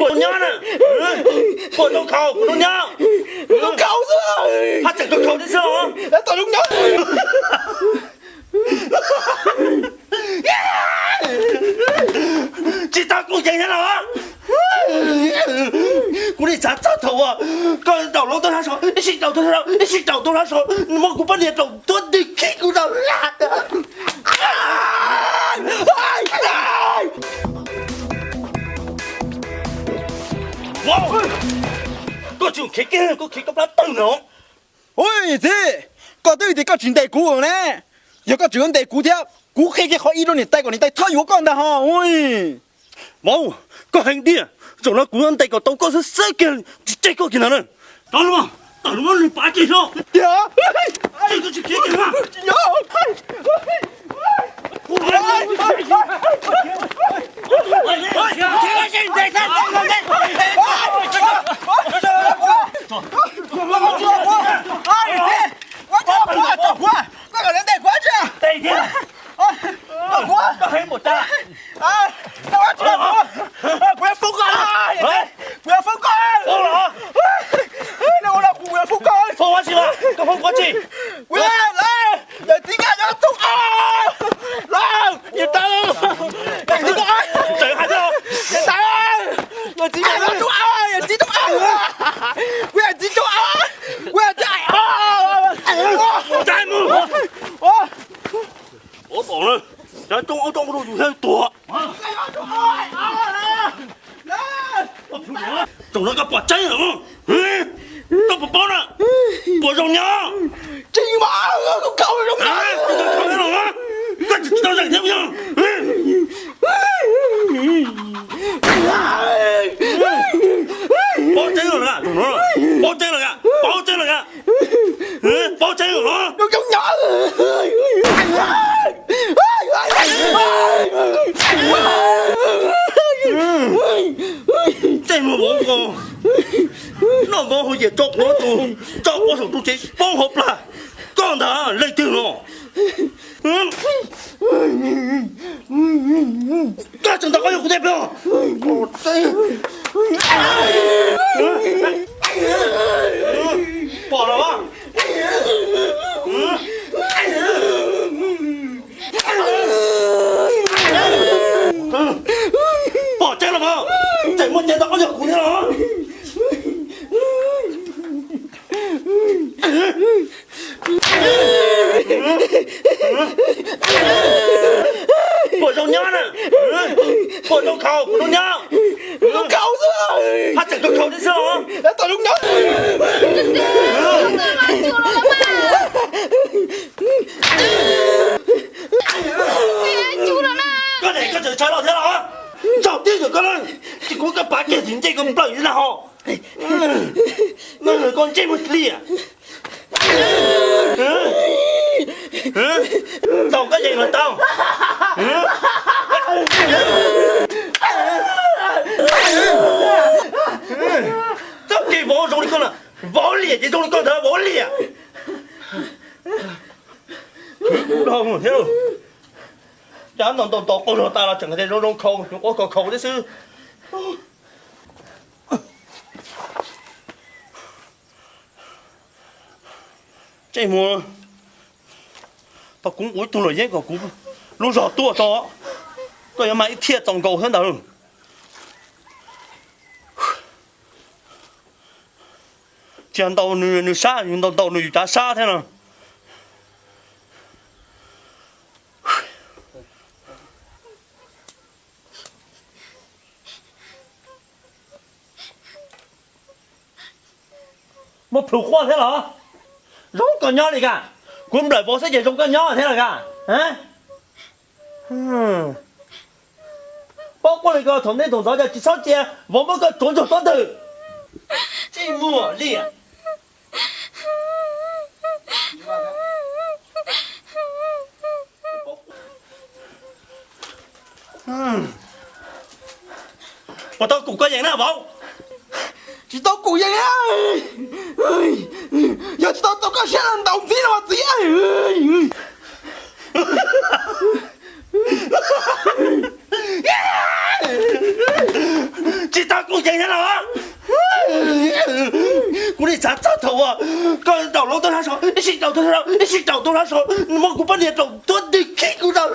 Tus nyob na, puas tau khaus kuv tus nyob? Haj tseem tau khaus thiab xwb os. Tsis tau kuj yeej thiab los? Kuv nim xav txog thaum uas koj daus lub toj sab so, ib sij daus toj sab so, ib sij daus toj sab so, nws muab kuv poj niam daus tuab tig khib kuv daus laj. Koj tsis khiav kiag, koj khiav koj plab tawg no. Ui txiv, koj twb tias koj tsis ntes kuv ne. Yog koj tseem yuav ntes kuv thiab, kuv qhia kiag qhov ib rau niam tais kom niam tais txhob yuav koj ntag ho. Vauv, koj heev tiag, zaum no kuv yuav ntes kom tau koj xwb xwb kiag, tsis tseg koj kiag ntag na. Tawm los, tawm los, nws pav tseg no. Tiag, koj tsis khiav kiag na. Koj heev npaum cas? Kuv yuav foob koj, kuv yuav foob koj. Kuv yuav foob koj. Foob ua tsi mas? Koj foob kuv ua tsi? Kuv, yawm txiv nkaj yuav txob au. Los, yawm txiv nkaj, yawm txiv nkaj, yawm txiv nkaj yuav txob au, yawm txiv txob au. Kuv yawm txiv txob au, kuv yawm txiv au. Ua tom na, cov txob au txob au rau yus thiab tuag. Zaum no koj pom tseeb lawm, koj puas paub na? Puas zoo nyob? Tsis mas, koj khaus zoo nyob. Koj tsis tau zeem thiab yog? Paub tseeb lawm, paub tseeb lawm, paub tseeb lawm, paub tseeb lawm. Tej muag vauv ko, noj vauv hauv yias tso quav tus, tso quav saum ru tsev poob hauv plag. Koj ntag leej twg no? Koj tseem ntawm koj yog kuv tej pog. Pom los mas. Pom tseeb los mas, tseem muaj cev ntawm koj yog kuv thiab los? Puas zoo nyob na? Puas zoo khaus kuv lub nyob? Haj tseem tau khaus thiab xwb os. Koj niam koj tseem sawv los thiab los? Ntsauj tib ntawm koj na, ces kuv koj pav kiag txiv ncej koj nplawm li na ho. Koj ntsej muag liam. Tau koj yeej los tau. Txoj kev vauv zoo li koj na, vauv liam ces zoo li koj ntawd vauv liam. Khwv kuv dhau thiab. Cas ntaus ntaus ntaus qaug zog tas los tseem hais tias zoo zoo khaus, nyuam qhuav khaus khaus thiab xwb. Ntsej muag, tau kuv ua ib tug luam yeeb kom kuv lub zog tuaj tso, koj yuav mag ib thiaj txaus nkaus thiab ntawd. Cia ntaus nws, nws sab, yus ntaus ntaus nws yus cav sab thiab no. Muaj plhus quaj thiab los? Zoo koj nyob li ka. Kuv nplawm vauv xwb ces zoo koj nyob thiab los ka. Paub quaj li ko thaum ntej thaum ntxov cas tsis txhob cia vauv muab koj tsuav ntsuag tuab ntwg. Tsis muaj li. Puas tau kum koj yeem na vauv? Tsis tau kum yeem na. Yog tsis tau txaus koj siab los ntaus ntxiv no mas txiv. Tsis tau kuv yees thiab los? Kuv nim xav txog thaum uas koj nraum lub tuaj sab saud, ib sij nraum tuaj sab saud, ib sij nraum tuaj sab saud, nws muab kuv poj niam nraum tuab ntws khib kuv rau.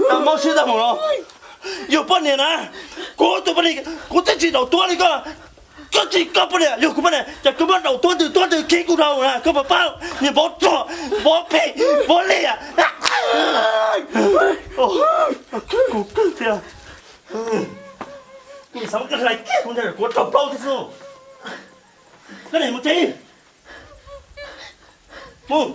Tau mob siab tag mus los. Yog poj niam na, kuv tus poj niam, kuv twb tsis nraum tuab li koj. Koj tsis, koj poj niam yog kuv poj niam, ces koj muab nraum tuab ntws tuab ntws khib kuv rau na, koj puas paub niag npov rog, npov phem, npov liam. Kuv kawg thiab. Kuv xav muab koj hlais kiag kuv ntsia kuv raug plaub thiab xwb. Koj niam mus tsev. Mus.